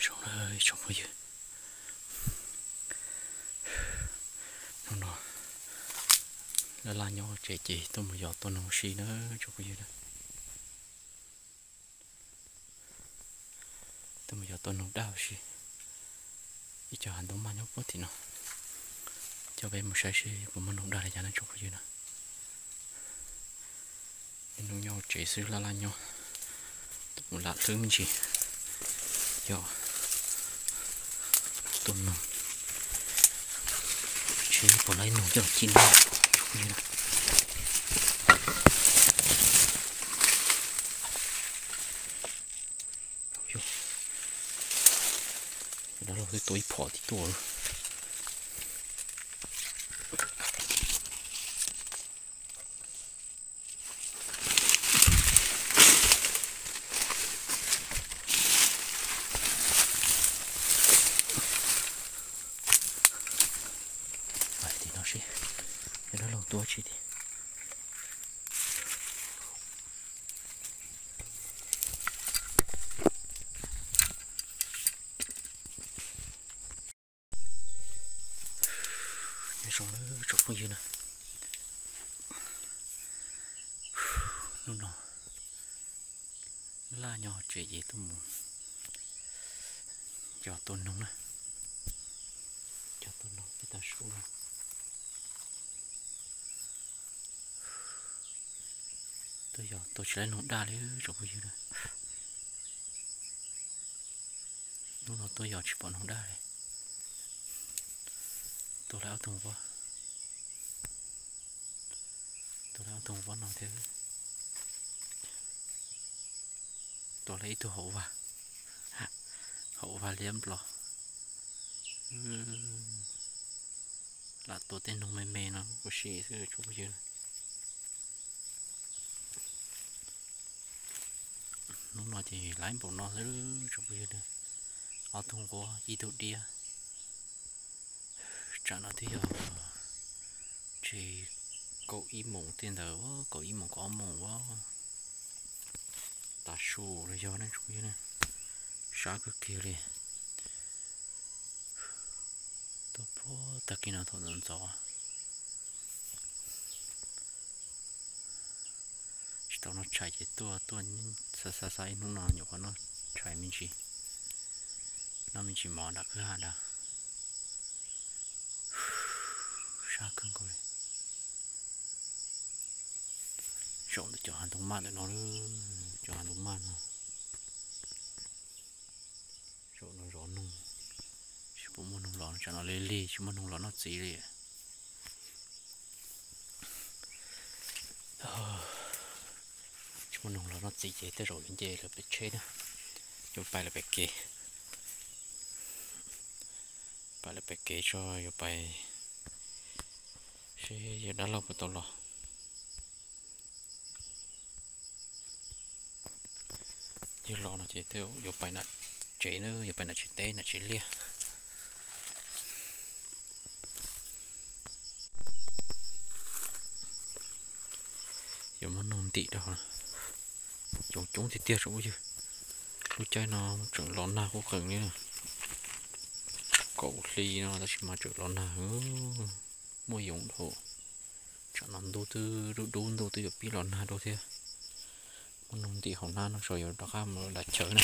Tsoom phooj ywg, hnub no laj laj nyob tsev ces tuaj mus yos tua noog ua si na tsoom phooj ywg na. Tuaj mus yos tua noog daj ua si. Ib co hav ntoo maj nyob puag tim no, coj peb mus saib seb puas muaj noog daj li cas na tsoom phooj ywg na. Niaj hnub nyob tsev xwb laj laj nyob, lam hlwb me ntsis, yog tua noog, seb puas laib noog coj los ci noog. Dab laug twb tua ib phom tib tuaj lawm. Tim no seb yog dab laug tua tsi tiag. Nyob zoo tsoom phooj ywg na, hnub no laj nyob tsev ces tuaj mus yos tua noog na, yos tua noog peb tav su na. Tuaj yos tua tsis laib noog daj li tsoom phooj ywg na. Hnub no tuaj yos tsis pom noog daj li. Tua laib ob tug vab, tua laib ob tug vab no thiab. Tua laib ib tug hauv vas, hauv vas liab nplos. Lam tua tej noog me me no ua si xwb tsoom phooj ywg. Hnub no ces laib npaum no xwb tsoom phooj ywg. Ob tug nquab ib tug diab. Tsam no twb yog tsis kaum ib moos tej ntawd, kaum ib moos kaum ob moos ua tav su los yog ne tsoom phooj ywg, sab kawg kiag li. Tuaj puag tag kis no thaum ntxov ntxov tsis tau noj tshais ces tuaj tuaj xav xav xav ib hnub no nyuam qhuav noj tshais me ntsis, noj me ntsis mov nram kwj ha nrad. Sab kawg nkaus li. Zaum ntawm cov hav ntoo maj ntawm no, cov hav ntoo maj no. Zaum no zov noog, tsis pom muaj noog los, tsam no lig lig tsis muaj noog los noj txiv li. Tsis muaj noog los noj txiv ces tej zaum yuav nce lawm pem tsheb na, yuav pais lawm pem kev, pais lawm pem kev tso yuav pais seb yawg dab laug puas tau los. Yog los no ces tej zaum yuav pais nram tsev na, yuav pais nram tsev teb nram tsev liaj. Yuav muab noog ntim rau, coob coob tiag tiag tsoom phooj ywg. Lub caij no tseem los nag quaj qees li. Kaum hli no tab sis mas tseem los nag, muaj yoov dhau. Tsam no ntuj twb dub dub ntuj twb yuav pib los nag dua thiab. Muab noog ntim hauv hnab no tso yuav rov qab mus dav chaw na.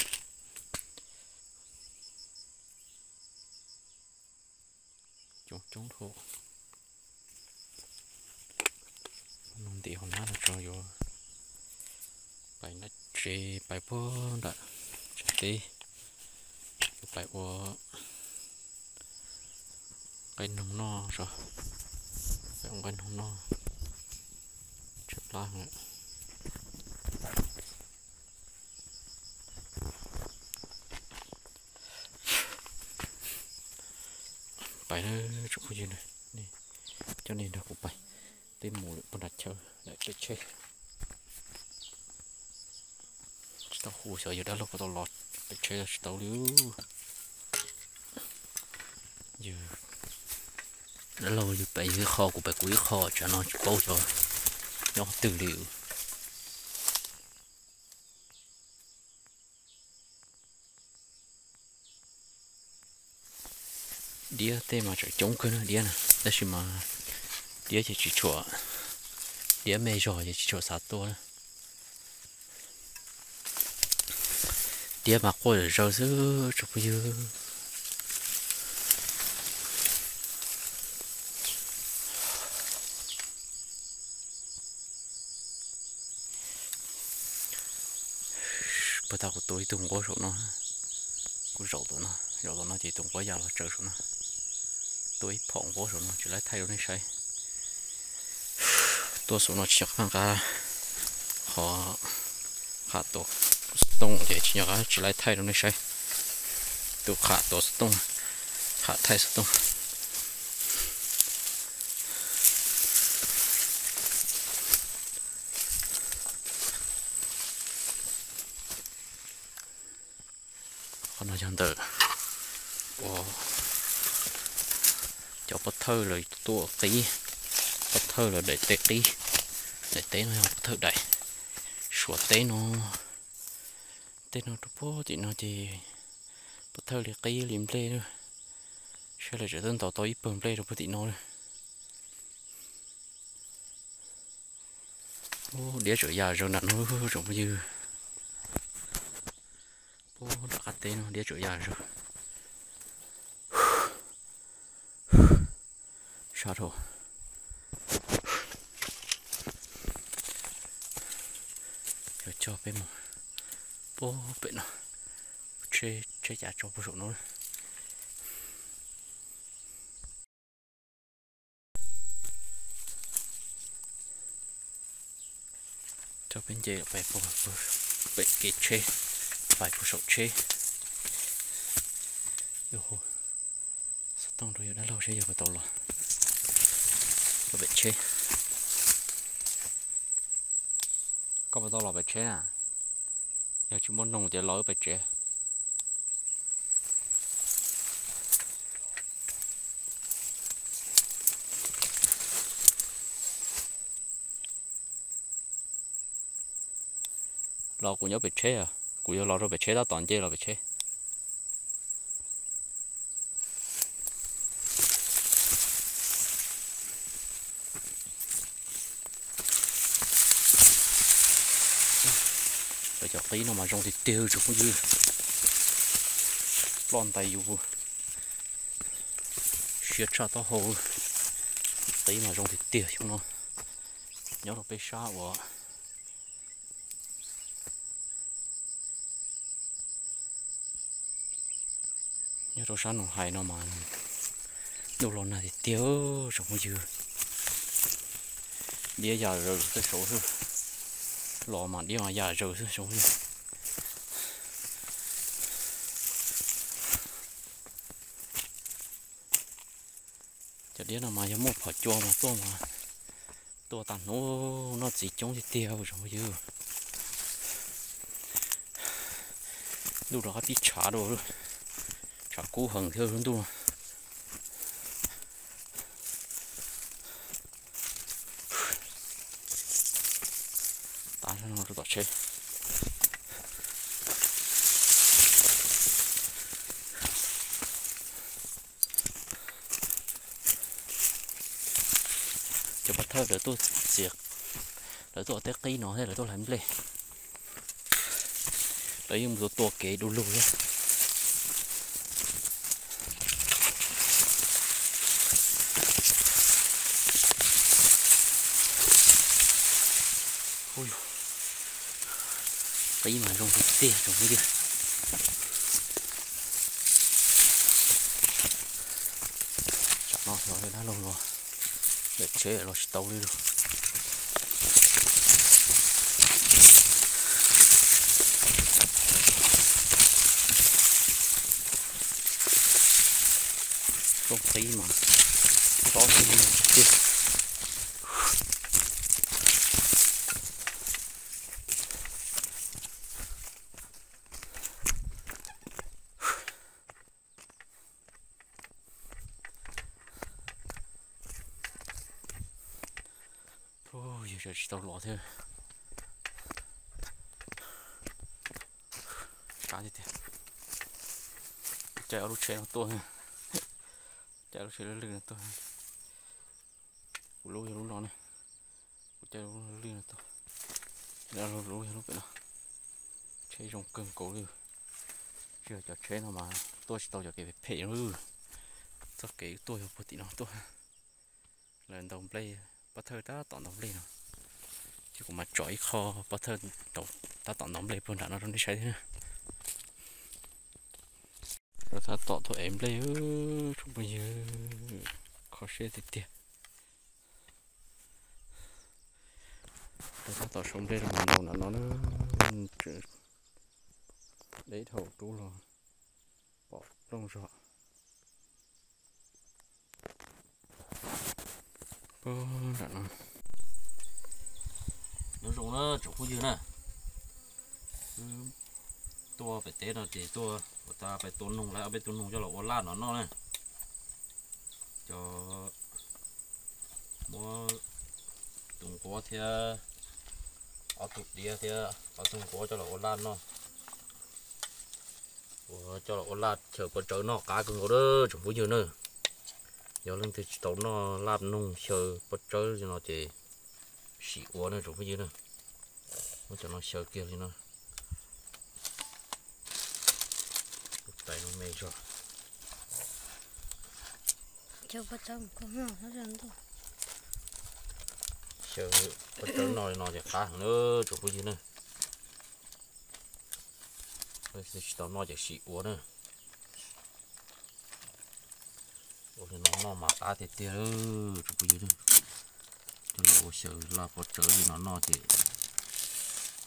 Coob coob dhau. Muab noog ntim hauv hnab no tso yuav pais nram tsev, pais puag nram tsev teb, yuav pais ua nqaij noog noj tso, pais ua nqaij noog noj, tshaib plab. Pais na tsoom phooj ywg, coj nej nrog kuv pais, peb mus lawm puag nram chaw lawm pem tsheb. Tsis tau hu xyov yawg dab laug puas tau los pem tsheb los tsis tau li. Yawg dab laug yawg pais yawg ib qho, kuv pais kuv ib qho, tsam no tsis paub xyov nyob qhov twg li. Diab tej mas tseem coob kawg na diab na, tab sis mas diab ces tsis tshua, diab me zog ces tsis tshua xav tua na. Diab mas quaj zom zaws xwb tsoom phooj ywg. Puag ta kuv tua ib tug nquab saum no, kuv zaum tom no, zaum tom no ces tus nquab ya los tsaws saum no. Tua ib phom nquab saum no tsis laib thaij rau nej saib. Tua saum no tsis nqa qhov, qhov tuav xov tooj ces tsis nqa, tsis laib thaij rau nej saib. Tus qhov tuav xov tooj, qhov thaij xov tooj. Qhov no yog ntawm uas cov pov thawj lawv tuaj qib, pov thawj lawv daim teb qib. Daim teb no yog pov thawj daim, suav teb no, teb no rau puag tim no ces pov thawj li qib li nplej lawm. Saib lawv tseem twb ntaus tau ib pawg nplej rau puag tim no lawm. Ub, diab tseem ya zaws nram no tsoom phooj ywg. Puag nram qab teb no diab tseem ya zaws. Sab rau. Yuav coj peb mus puag pem no, tsheb, tsheb cav tso puag saum no. Coj peb nce pais puag pem kev tsheb, pais puag saum tsheb. Xov tooj rau yawg dab laug seb yawg puas tau los rau pem tsheb. Koj puas tau los pem tsheb na? Yog tsis muaj noog ces los wb pem tsev. Los kuv nyob pem tsheb, kuv yuav los rau pem tsheb tab tom nce los pem tsheb. Lawv cov qib no mas zoo tiag tiag tsoom phooj ywg. Ploj ntais yus siab tshaj taub hau. Qib mas zoo tiag tiag xyoo no. Nyob rau peb sab uas nyob rau sab Noom Hais no mas ntuj los nag tiag tiag tsoom phooj ywg. Diab ya zaws tej saud xwb, los mas diab mas ya zaws xwb tsoom phooj ywg. Cov diab no mas yog muaj phom cua mas tuaj mas tuaj tag hnub, noj txiv coob tiag tiag tsoom phooj ywg. Ntuj rov qab pib tshav dua, tshav kub heev thiab lub ntuj. Tav no rau tom tsheb. Cov pov thawj lawv tuaj txiav, lawv tuaj teb qib no thiab lawv tuaj hlais nplej. Lawv yeej mus tua tua kev du lug thiab. Qib mas zoo tiag tiag tsoom phooj ywg. Tsam no los dab laug los, lawm tsheb los tsis tau li lawm. Rooj qib mas tob tiag tiag. Yog tsis tau los thiab. Kab tiag tiag. Caij ob lub tsheb no tuaj. Caij lub tsheb lwj lwj no tuaj, kuv lub yog lub no ne, kuv caij lub lwj lwj no tuaj, lub yog lub pem no. Tsheb zoo kawg nkaus li. Tsis yog cov tsheb no mas tuaj tsis tau cov kev phem phem li. Txoj kev tuaj yog puag tim no tuaj. Lawv ntaus nplej, pov thawj tab tom ntaus nplej no. Ces kuv mam tsom ib qho pov thawj tab tom ntaus nplej puag nram no rau nej saib thiab na. Lawv tab tom tuaj ev nplej, tsoom phooj ywg, kho siab tiag tiag. Lawv tab tom sau nplej rau hauv ntaus nram no na. Deb dhau rub los pom plooj zog. Puag nram no. Nyob zoo na tsoom phooj ywg na. Wb tuaj pem teb no ces tuaj ua tas peb tua noog, lawv ob peb tua noog coj los ua laj no noj na. Cov muab tus nquab thiab ob tug diav thiab ob tug nquab coj los ua laj noj. Ua coj los ua laj xyaw pob tsawb noj qab kawg nkaus na tsoom phooj ywg na. Yog leej twg tsis tau noj laj noog xyaw pob tsawb li no ces sim ua na tsoom phooj ywg na. Muab cov no xyaw kiag li no. Tais no me zog. Xyaw pob tsawb no li no ces qab heev na tsoom phooj ywg na. Leej twg tsis tau noj ces sim ua na. Ua li no noj mas qab tiag tiag tsoom phooj ywg. Coj los ua xyaw laj pob tsawb li no noj ces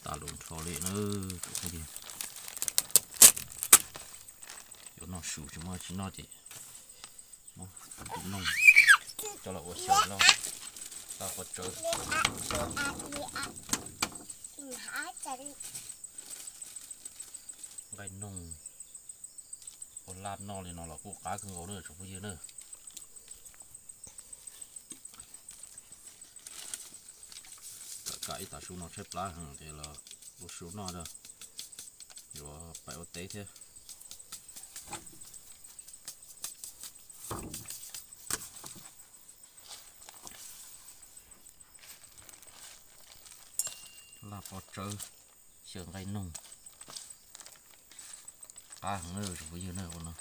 tas lus nrho li na tsoom phooj ywg. Yuav noj su tsis muaj tsis noj ces muab tus noog coj los ua xyaw laj, laj pob tsawb. Nqaij noog ua laj noj li no los kuj qab kawg nkaus na tsoom phooj ywg na. Txawm kam ib tav su no tshaib plab heev ces los ua su noj na, yuav pais ua teb thiab. Laj pob tsawb xyaw nqaij noog, qab heev na tsoom phooj ywg na ua no.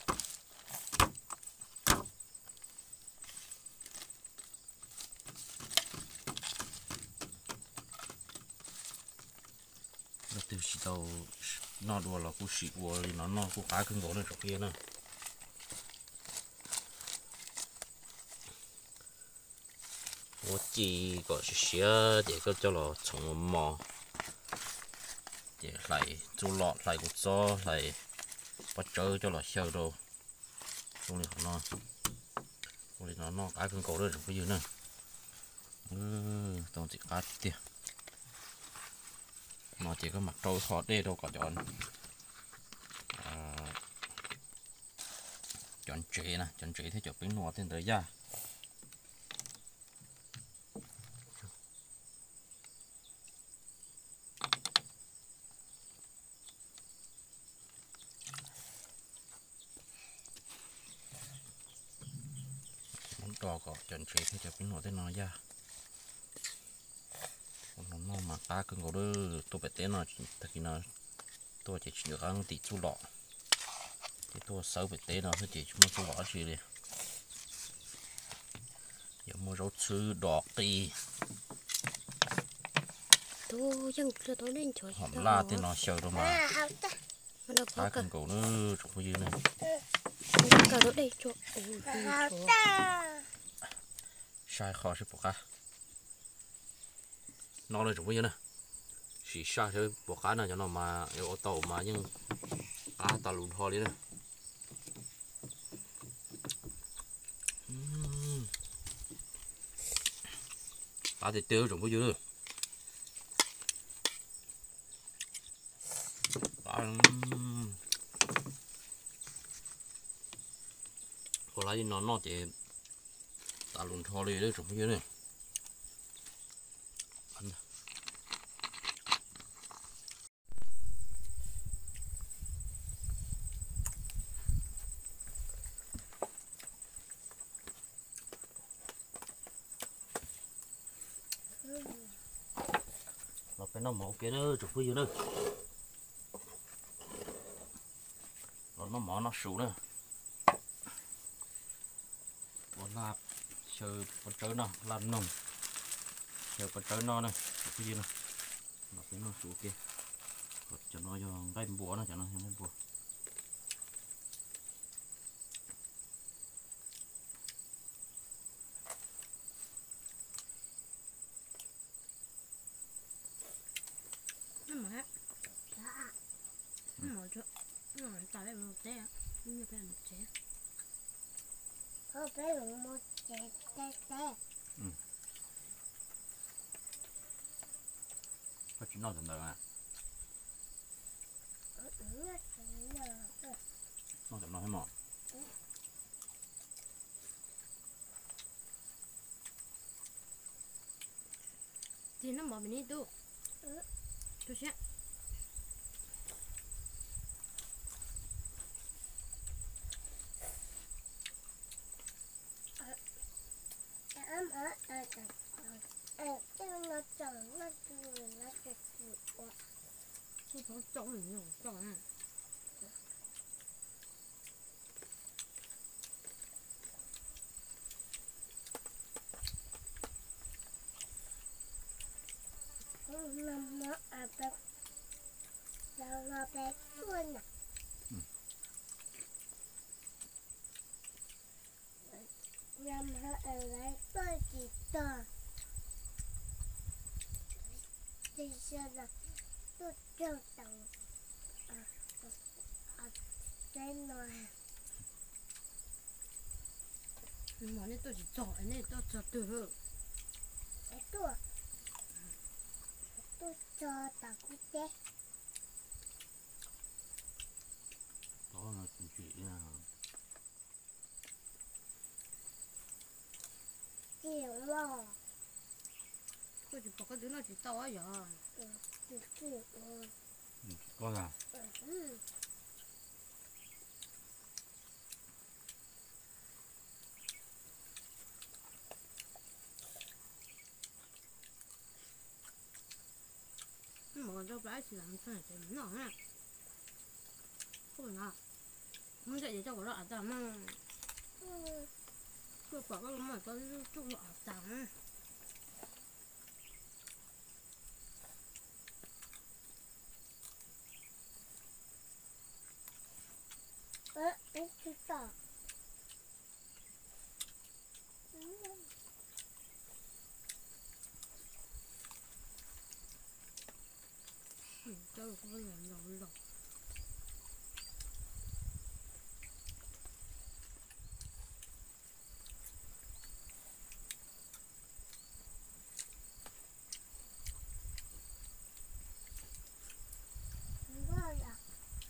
Leej twg tsis tau noj dua los kuj sim ua li no noj kuj qab kawg nkaus na tsoom phooj ywg na. Muab ci kom siav siav ces koj coj los txhoov ua mos, ces hlais txuj lom hlais kua txob hlais pob tsawb coj los xyaw rau. Ua li no, ua li no noj qab kawg nkaus na tsoom phooj ywg na. Tau ntxim qab tiag tiag. No ces koj mam rau ib qho dej rau kom cov, cov ntsev na, cov ntsev thiab cov peeb nua tej ntawd yaj. Muab do kom cov ntsev thiab cov peeb nua tej no yaj. Ua no noj mas qab kawg nkaus. Tuaj pem teb no, tag kis no tuaj ces tsis nco qab tim txuj lom, ces tuaj xawb pem teb no xwb ces tsis muaj txuj lom dab tsi li. Yog muaj zaub txhwb dos qij, hom laj tej no xyaw rau mas qab kawg nkaus na tsoom phooj ywg na. Saib qho seb puas qab. No na tsoom phooj ywg na, sim saib seb puas qab na, cov no mas yuav ua tau mas yeej qab tas lus nrho li na. Qab tiag tiag tsoom phooj ywg. Ua lawv li no noj ces tas lus nrho li tsoom phooj ywg na. Peb noj mov ua ke na tsoom phooj ywg na. Los noj mov noj su na. Ua laj xyaw pov tsawb no, laj noog xyaw pov tsawb no na tsoom phooj ywg na. Los peb noj su ua ke. Cov no yog nqaij npua na, cov no yog nqaij npua. Peb mus tsev, peb mus tsev, peb mus tsev teb teb. Koj tsis noj cov ntawd a? Noj cov no thiab mog. Tig noj mov pem ni tub. Tu siab. Tuaj raug tau teb no. Mos nej tuaj tsis txog, nej tuaj txog twg? Tuaj, tuaj txog tom kuv teb. Koj tsis pom koj twb noj tsis tau yog? Koj a. Mus rau plab tsis los mus txog ces mus noj na. Kuj no, muab ntsej ces coj kuv lub av tas mog. Kuj pom koj mog, koj tsuj lub av tas na.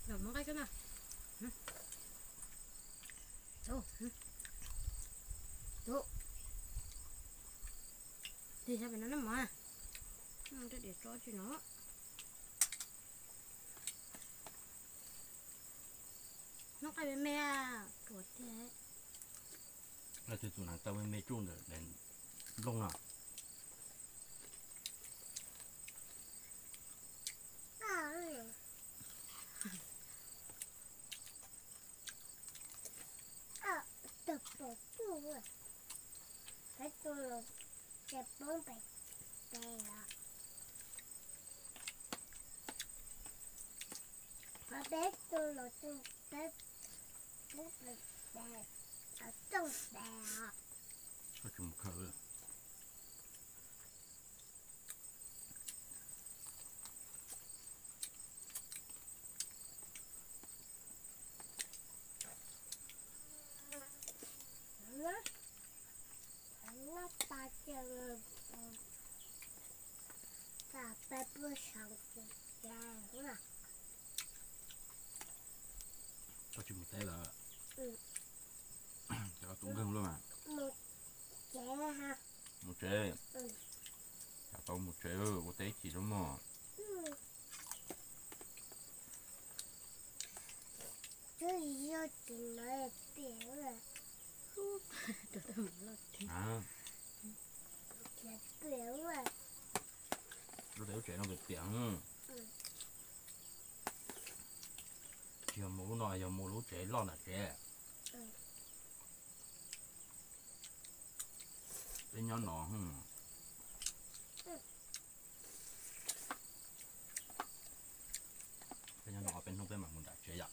Los muab nqaij koj na. Tus, tus, tig sab pem no na mog. Rau diav tso tsis no. Noj nqaij me me, ruam tiag. Tus tus na tau me me tsuj ntawm daim nplooj no. Tug pom tsuj, peb tug los ces poob pem tes os. Qhov peb tug los ces peb poob pem tes, tau rooj tes os. Koj tsis mus khaws. Noj tas ces tas peb puag saum ces cas na. Koj tsis mus teb lawm? Cov tus nkeeg luaj mas. Mus tsev ha. Mus tsev. Cas tau mus tsev ua teb ib chim rau mog. Twb yog tsis hnov piam lawm. Rau tau mus loj tiag. Piam lawm. Lub tsev no tiag tiag. Tsis yog mus lub no, yog mus lub tsev loj nram tsev. Peb nyob no, peb nyob no peb hnub peb mam mus nram tsev yom.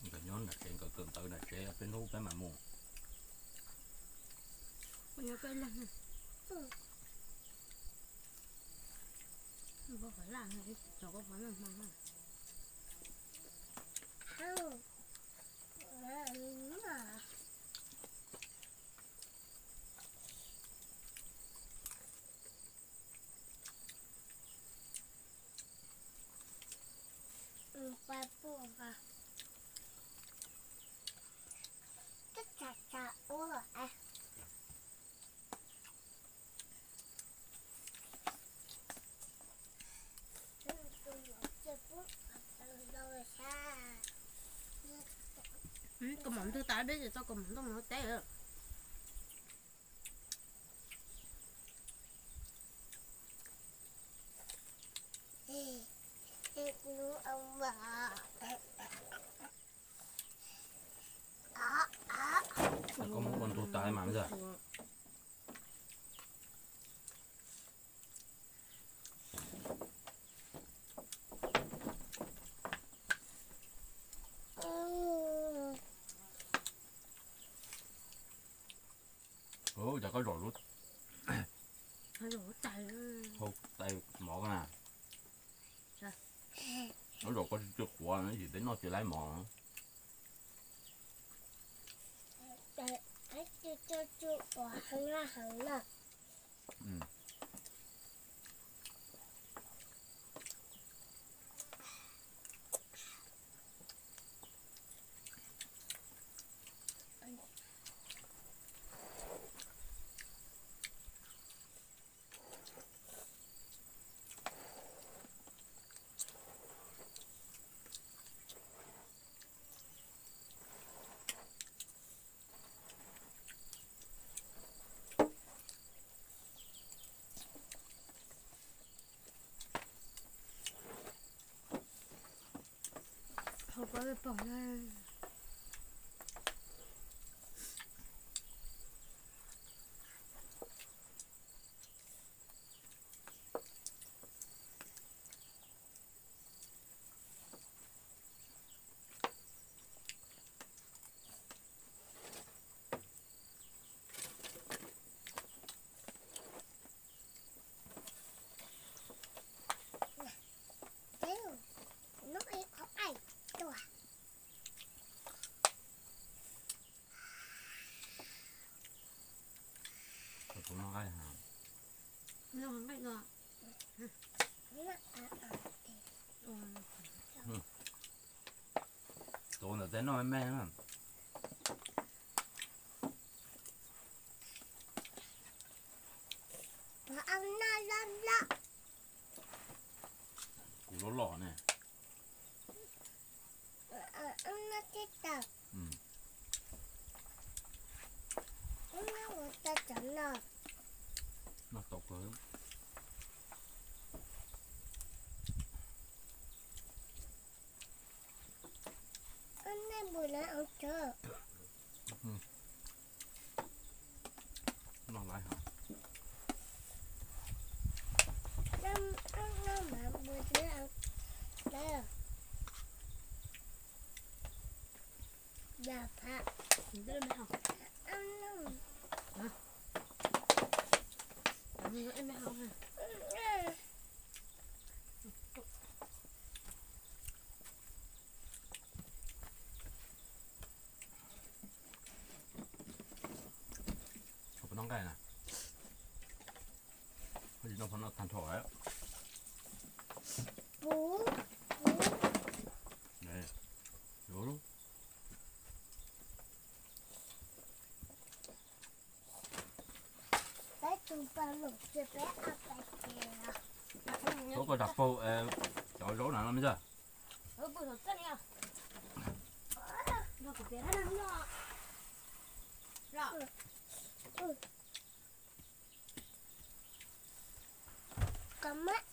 Nkawd nyob nram tsev, nkawd kawm ntawv nram tsev, peb hnub peb mam mus. Kaus mom ntug tas peb tsis tau kaus mom ntoo no teb. Koj muab ua ntug tas mas ntag. Ub, cas koj zaum lub hau tais mov na. Koj zaum koj tsis qhuav vim peb noj tsis laib mov. Hau koj pom na. Tus no nqaij no. Tus ntawm teb noj me me na. Kuv loj loj ne. Noj tau kawg. Noj laiv hos. Noj nqaij na. Noj tag nrho lawm. Muab koj rau paug cov zaub na no me ntxawg. Nrog kuv piav dab neeg no. Los. Kom mab.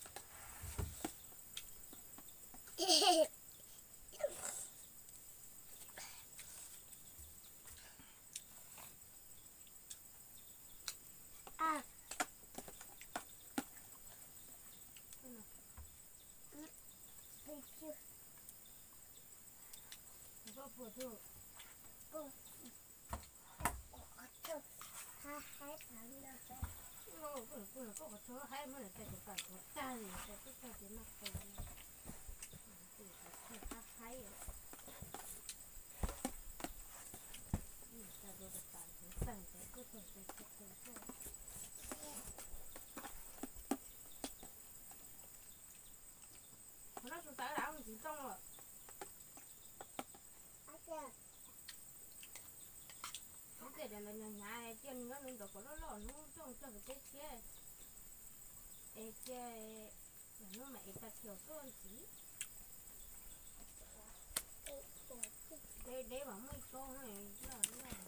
Koj qhov tsho haib muab lawv coj cov pam tuag tag li, coj twb tag ces noj qe. Qhov tsho haib haib, tag rau cov pam tuag tag ces koj tau cov tsho qe tuaj. Qhov no tsis tas dab ntxiv tooj lawm. Ub, tias cov ntawd hnyav hnyav, cia nws nyob nws nrov kom loj loj, hnub coj cog pem teb thiab. Es cia hnub mam ev tag kiag tuaj ntxiv. Deb deb mas muaj ib tsob loj loj.